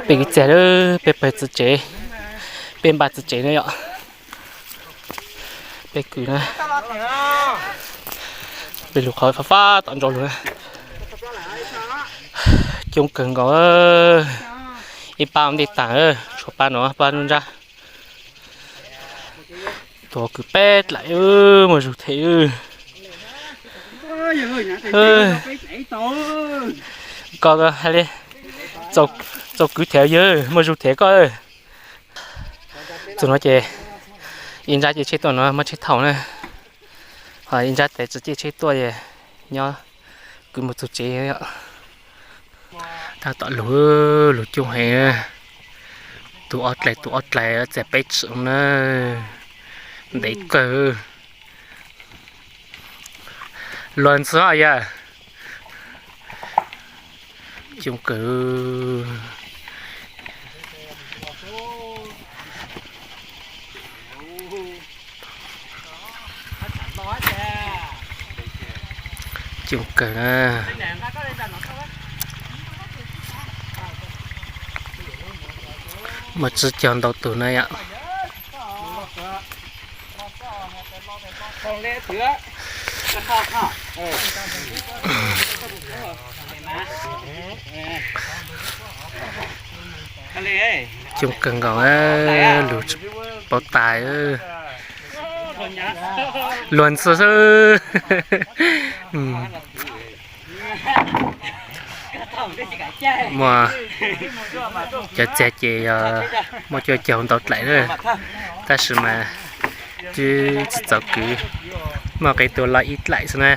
Peb kwv tij, peb pawg txiv tsev, peb npaj txiv tsev na yom. Peb kwv na, peb lug qhov fab fab tom ntsa lug na. Coob kawg nkaus, ib pab ntej taag, tshuav pab no pab nruab nrab. Tuaj kwv peb dlaim, muaj zug them. Koj hais li, txaus kwv them yawg, muaj zug them koj. Txug no ces ib nrab ces tsheb tuaj no muab tsheb thaum na, ho ib nrab tes tsi ciaj tsheb tuaj es nyob kwv mus txug tsev yom. Tab tom lug, lug coob heev, tus ob dlaim tus ob dlaim txias peb tshwm na, ntev kawg. Luag ntxhw yog coob kawg. Coob kawg na. Muaj tsib caug ntau tug na yom. Coob kawg nkaus, lug tsis paub tas. Luag ntxhw xwb. Muaj cov txias ces yog muaj cuaj caug ntau dlaim na, tab sis mas twb tsis txaus kwv, muaj qee tus loj ib dlaim xwb na.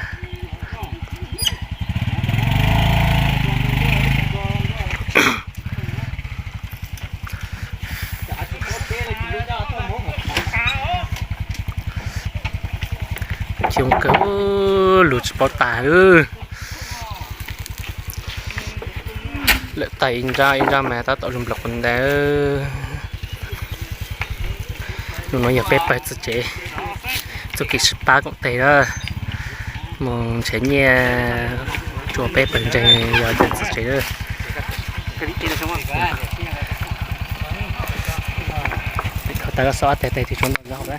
Coob kawg, lug tsis paub tas. Lawm tag ib nrab, ib nrab mas tab tom lug nplaum quas ntawd. Lub no yog peb pawg txiv tsev, txuj kev sib pab koom tes na, mus nrhiav nyiaj rua peb pawg ntseeg yog cov txiv tsev. Thaum tas koj xauj ob teg tes tis tshuav ntau zog na.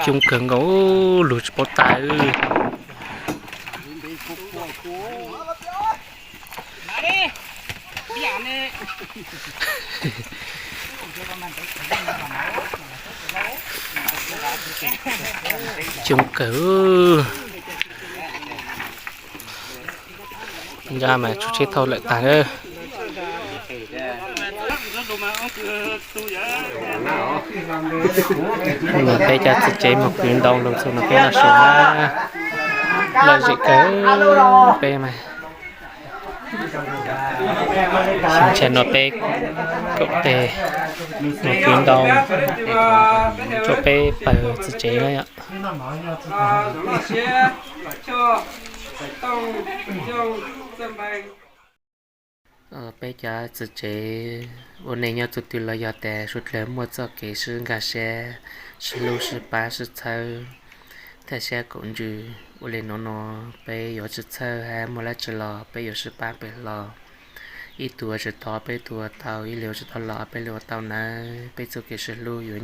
Coob kawg nkaus, lug tsis paub tas. Coob kawg. Nrab mas tshuav tsheb thauj lawm tag na. Peb cov txiv tsev mus kwv ntoo lug txug no peb noj su na, lom zem kawg peb mas. Xyoo tshiab no peb koom tes mus kwv ntoo rua peb pawg txiv tsev na yom. Peb cov txiv tsev ua neej nyob txhua twg los yog tas suav dlawg muaj txoj kev sib nkag siab, sib hlub sib pab sib txhawb, thaj siab kaum ntsws. Ua li no no peb yuav tsis txhawj hab muaj dab tsi los peb yuav sib pab pem hlo. Ib tug ua tsis tau peb tug ua tau, ib leeg ua tsis tau los peb leeg ua tau nawb. Peb txoj kev sib hlub yuav